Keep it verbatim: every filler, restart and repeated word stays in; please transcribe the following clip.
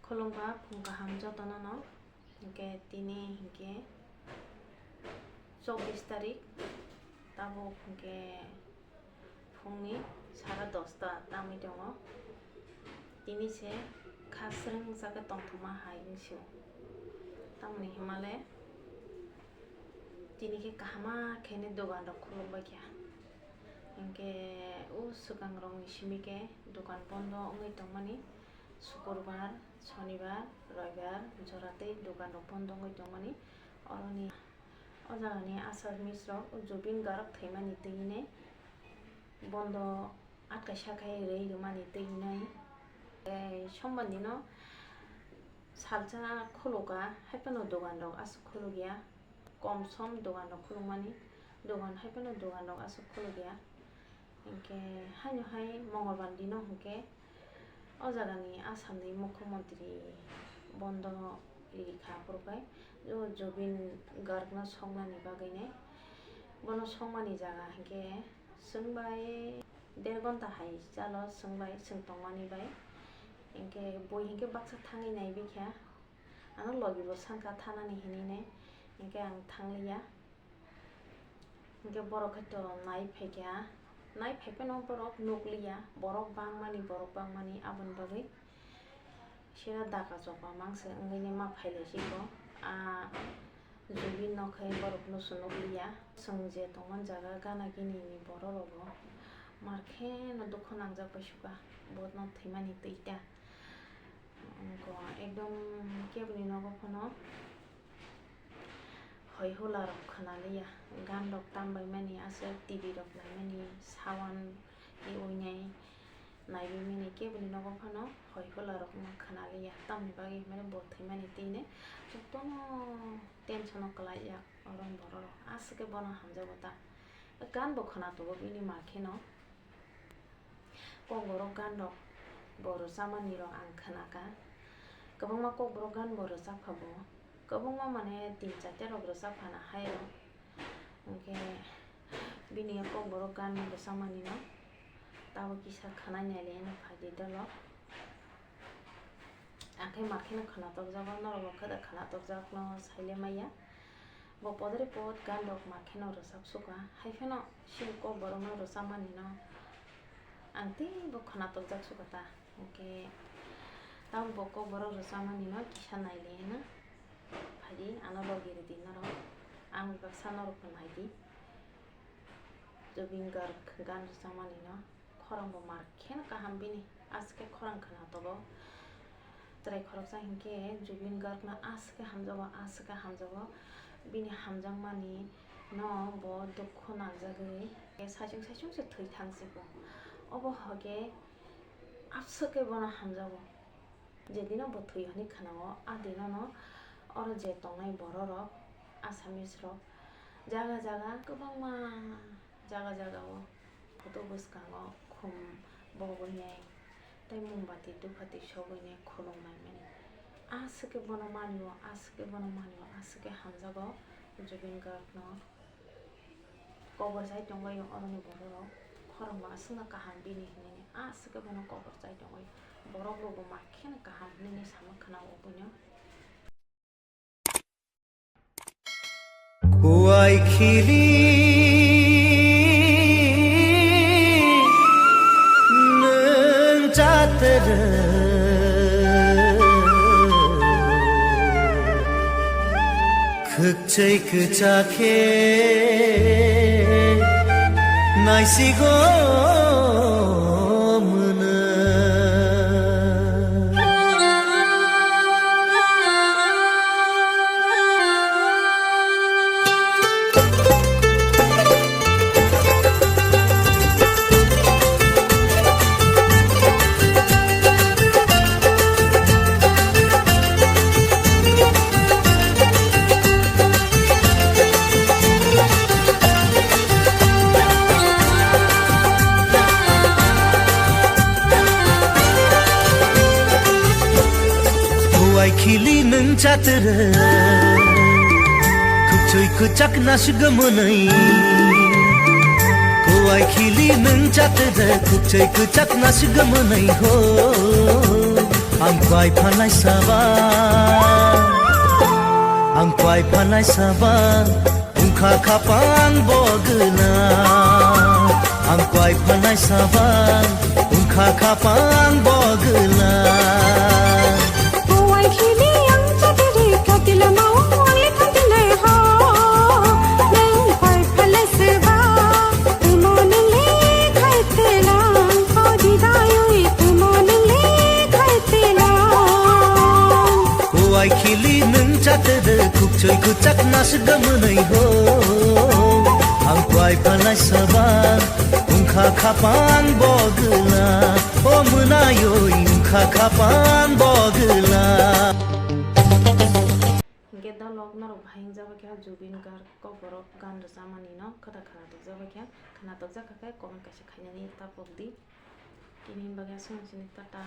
Khulumba phung kaham jotono no. Hinkhe tini hinkhe chobbish tarik, tabuk hinkhe phungni sara dosta tangwi tongo. Tini se kha swrwng jagwi tongthokma hai wngsi o. Tamoni himale tini khe kahama khe ni dogan rok khuluk bai kha. Hinkhe o swkang rok ni simi khe dogan bondo wngwi tongmani, sukurbar, sonibar, roibar jora tei dogan rok bondo wngwi tongmani. Oroni o jaga ni Assamese rok Zubeen Garg thwimani twi hinwi bondo atka sa khai rwi rwmani twi hinwi. Tei sombar dino salsa khulukha, hai phano dogan rok aswk khulukya, kom som dogan rok khulukmani, dogan hai phano dogan rok aswk khulukya. Hinkhe haino hai mongolbar dino hinkhe o jagani Assamni mukhyamantri bondo rikha, aphuru khai o Zubeen Gargno soknani bagwino. Bono sokmani jaga hinkhe chwng bai der ghonta hai chalo chwng bai, chwng tongmani bai. Hinkhe bui hinkhe baksa thangwi naibikha, ano logi bo sankha thanani hinwi, hinkhe ang thangliya. Hinkhe borok khe to nai phaikha, nai phaiphano borok nukliya, borok bangmani, borok bangmani, aboni bagwi sira daka chokma mangse wngwi ma phailaisiko. A Zubeen no khe borok no se nukliya. Chwng je tongmani jaga gana gini ni borok rogo mar kheno dukhu nangjak bai sukha, bono thwimani twi ta. Wngkha ekdom keboni nogo phano hoi hula rok khwnaliya, gan rok tambaimani, aswk T V rok naimani, sawan iwinai naibaimani, keboni nogo phano hoi hula rok no khwnaliya, tamni bagwi hinmani bo thwimani twi hinwi jotono tension o kwlaiya oro borok rok, aswk khe bono hamjago ta, gan bo khwnatongo bini ma kheno. Kokborok gan rok bo rwchapmani rok ang khwnakha. Kwbangma kokborok gan bo rwchapkha bo. Kwbangma mane tin charta rok rwchapkha na hai rok. Hinkhe bini kokborok gan rwchapmani no tabuk kisa khwnai nailai no phaidi dolo. Akhe ma kheno khwnatokjago, norok bo khe da khwnatokjakno saile maya. Bo podre pod gan rok ma kheno rwchap sukha, hai phano chini kokborok no rwchapmani no ang teibo khwnatokjak sukha ta. Hinkhe tabuk bo kokborok rwchapmani no kisa nailai no phaidi ano logi rwdi norok. Ang baksa norok no naidi. Zubeen Garg gan rwchapmani no. Khorang bo mar kheno kaham bini, aswk khe khorang khwnatongo. Chwrai khoroksa hinkhe Zubeen Garg no aswk khe hamjago, aswk khe hamjago. Bini hamjakmani no bo dukhu nangjagwi saichung saichung se thwi thang siko. Obo hwnkhe aswk khe bono hamjago. Jedino bo thwi hwnwi khwnao, a dinono oro je tongnai bororok, Assamese rok, jaga jaga kwbangma jaga jagao photo bwskango khum bogwinai tei mombati, dhuphati sogwinai khulumnai mani. Aswk khe bono manio, aswk khe bono manio, aswk khe hamjago Zubeen Gargno. Kobor chai tongbaio oroni bororok, khorang bo aswkno kaham bini hinwi, aswk khe bono kobor chai tongbaio. Borok rokbo ma kheno kaham hinwi sama khwnao buino. Kuai khili nwng chatrwng. Khwkchwi kwchak khe naisigo mwnwi. Kuai khili nwng chatrwng, khwkchwi kwchak naisigo mwnwi. Kuai khili nwng chatrwng, khwkchwi kwchak naisigo mwnwi ho. Ang kwai phalai saba, ang kwai phalai saba, wngkha khapang bo gwla. Ang kwai phalai saba, wngkha khapang bo gwla. Kuwai khili ang chatiri katila mau ang lekha tile ho. Nang kwai phalai saba, tumo nang lekhai tilang. Kodi dayoi tumo nang lekhai tilang. Kuwai khili nung chatede khukchoi kuchak nasga mwnai ho. Ang kwai phalai saba, wngkha khapang bo gwla. O mwnaioi wngkha khapang bo gwla. Hingke dolok norok bahai wngjago khe Zubeen Garg Kokborok gan rwchapmani no kwtal khwnathokjago khe, khwnathokjak kha khe comment kaisa khainani tapok di. Tini bagwi aswk sini, tata.